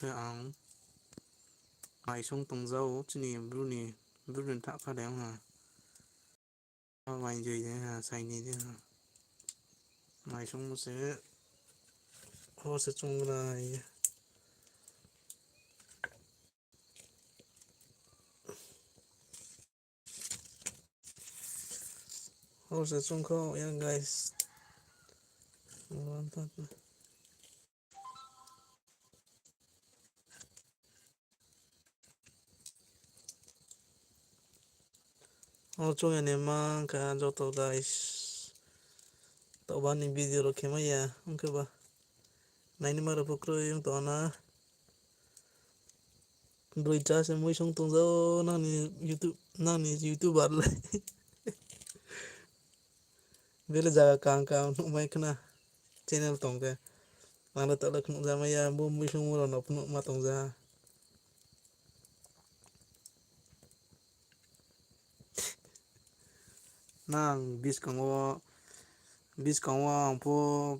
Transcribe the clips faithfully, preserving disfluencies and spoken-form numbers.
Khe ang maisong tongzao chini bru ni, bru ni thahkha de ha. Abo bai joi de ha, saini de ha. Maisongmo se, hor se chungra ye. Hor se chungkho ya, guys. O chung ya ni ma kha joto guys. Toba ni video rao khe mai ya, ong khe ba. Naini ma rao pho kroi ong tong na. Broi cha se muisong tongzao nang ni YouTube, nang ni YouTuber le. Bele zaga kaham kaham nuhmai khna channel tong khe. Ang le taoh le khnuhja mai ya, bo muisongmo rao no phnuh ma tongja. Nang buskang wo, buskang wo ang pho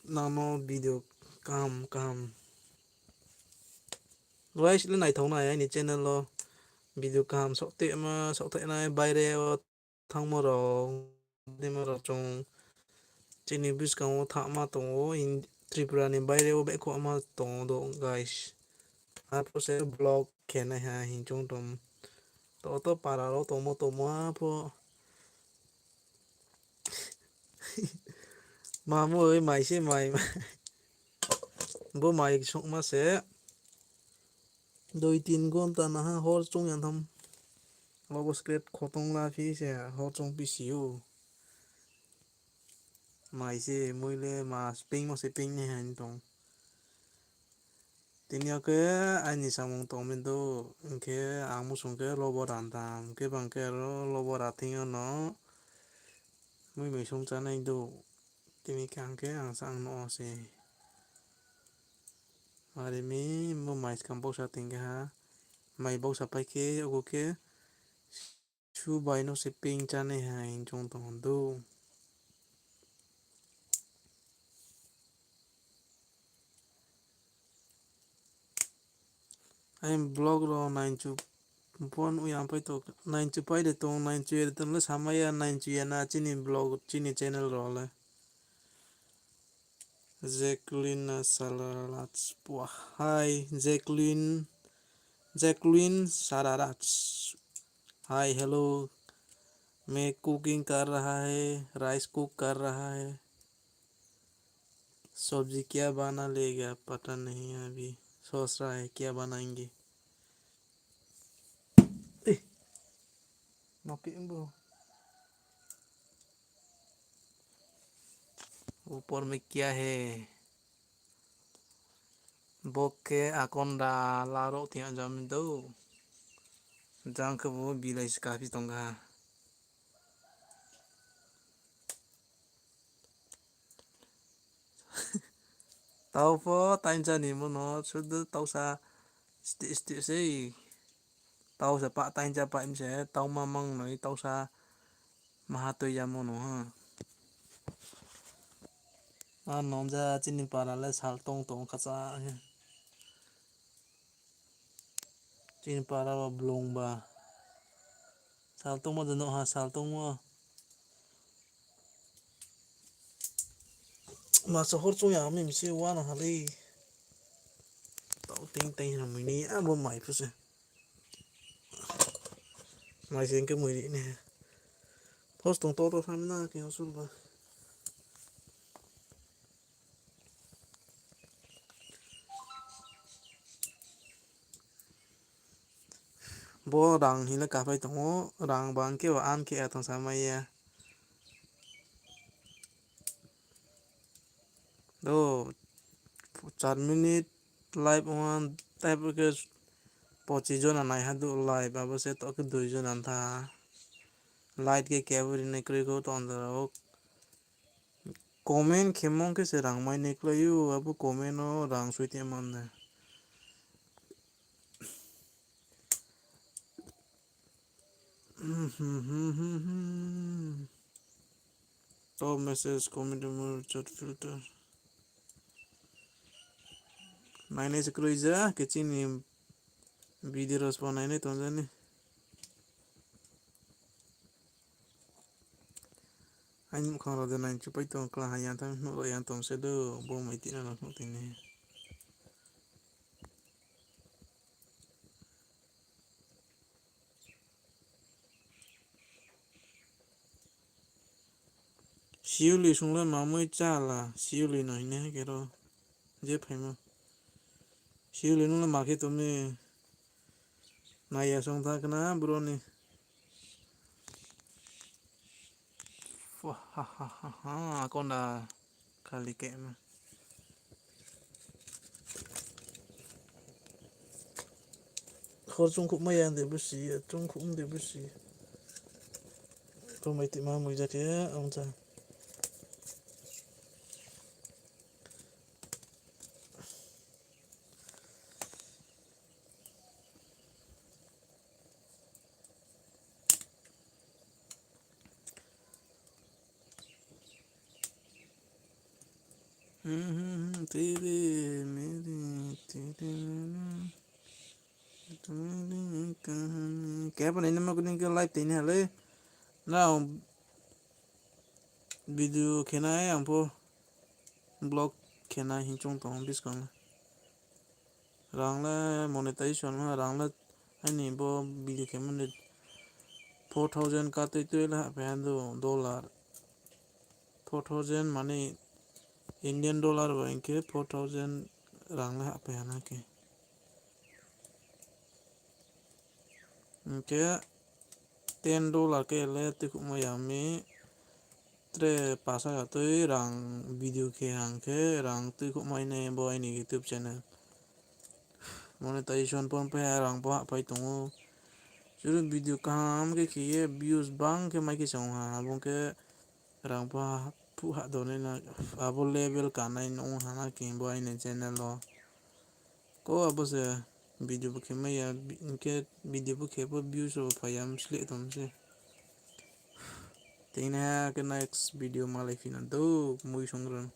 nang no video kaham kaham. Guys, le naithao nai aini channel wo video kaham saohthaima, saohthainai baire wo thanngmo rao, dima rao chung chini buskang wo thanngma tong ou, Tripura ni baire wo baihkhouhma tong ou do, guys. Arphuh se vlog khe nai ha hing chung tong. To to para rao tongmo tongmo arphuh. Mamoi mai se mai. Bo mai songma se. Dui tin ghonta naha hor chung ya tham. Abo screen khotong la phi se hor chung phi si ou. Mai se mui le ma pingmo se ping nai ha hing tong. Tini yo khe aini samung tong mi do, hing khe ang musung khe lobo ran tham, hing khe bang khe aro lobo ra thing yo no mui mai song chánai do. Tini khe ang khe ang sa ang no se. Are mi mo mai skang bausa ting khe ha, mai bausa pai khe ogo khe su bai no se ping chánai ha hing chung tong do. Aini vlog rao nainchu phone uya pai to, nainchu pai de tong, nainchu ye de tong le samai ya, nainchu ya na chini vlog, chini channel rao le. Jacqueline Sararaj. Hi, Jacqueline, Jacqueline Sararaj. Hi, hello. मैं कुकिंग कर रहा है, rice cook कर रहा है। सब्जी क्या बना लेगा, पता नहीं अभी, सोच रहा है क्या बनाएंगे। Eh, noke bo. ऊपर में क्या है? Bo khe akon da laro tiya jami do. Jang khe bo bilai se kaphi tong ha. Tau pho taincha ni mono sudu tausa sti sti sei. Tausa pa taincha pa im se tau ma mang noi tausa maha toi ya mono ha. A nongja chini para le sal tong tong khacha. Chini para ba blong ba. Sal tongmo de no ha, sal tongmo. Masa hor chung ya mi misi wana hali. Tau ting ting ha mui ni abo mai phu se. Mai se ke mui ri ne. Hos tong to to tham na ke hos ba. Bo rang hing le kaphai tong ou, rang bang khe ba an khe ya tong sa mai ya. Do, char minute live ong an, type khe pochis jona nai ha do live, abo se to khe dui jona tha. Light khe kebo ri nai kroi kho tong da rao. Comment khe mong khe se rang mai nai klái ou, abo comment no rang soi te man de. Top message, comment, emoji, chat filter. Nainai se kroi ja, khe chini video rao sbo nainai tong ja ni. Aini muhkhang rao de nai chupai tong kla ha, yang tang nuh rao yang tong se do, bo mai tina rao nuh tini. Siuli sung le mamui chala, siuli no hing ye khe ro je phaimo. Siuli nung le ma khe tong mi, nai ya song tha khna bro ni. Ha, ha, ha, ha, ha, konda khali khe ma. Hor chungkhuh mai ya de busi, chungkhuh de busi. Ko mai ti ma mui ja khe, ang ja. तेरे मेरे, तेरे मेरे, तेरी कहानी। Khe bo ni nima kuni khe live tini ha le. Nrao video khe nai, ang pho vlog khe nai hing choung tong buskang le. Rang le monetization ma, rang le aini bo video khe mani four thousand ka tui tui le hahphai ha do dollar. Four thousand mani Indian dollar bai hing khe four thousand rang le hahphai ha na khe. Hing khe ten dollar khe le tuikhouhmai ya mi. Tre pasa ya tui rang video khe hang khe rang tuikhouhmai nai bo aini YouTube channel. Monetization pon pai ha, rang pho hahpai tong ou. Churu video kaham khe khe ye views bang khe mai khe se ong ha, abo khe rang pho ha, phuh ha donai na, abo level kanai nung ha na khe bo aini channel wo. Ko abo se video bo khe mai ya, hing khe video bo khe pho views rao phai ya, msleh tong se. Tini ha khe next video malai phi na do, mui song rao.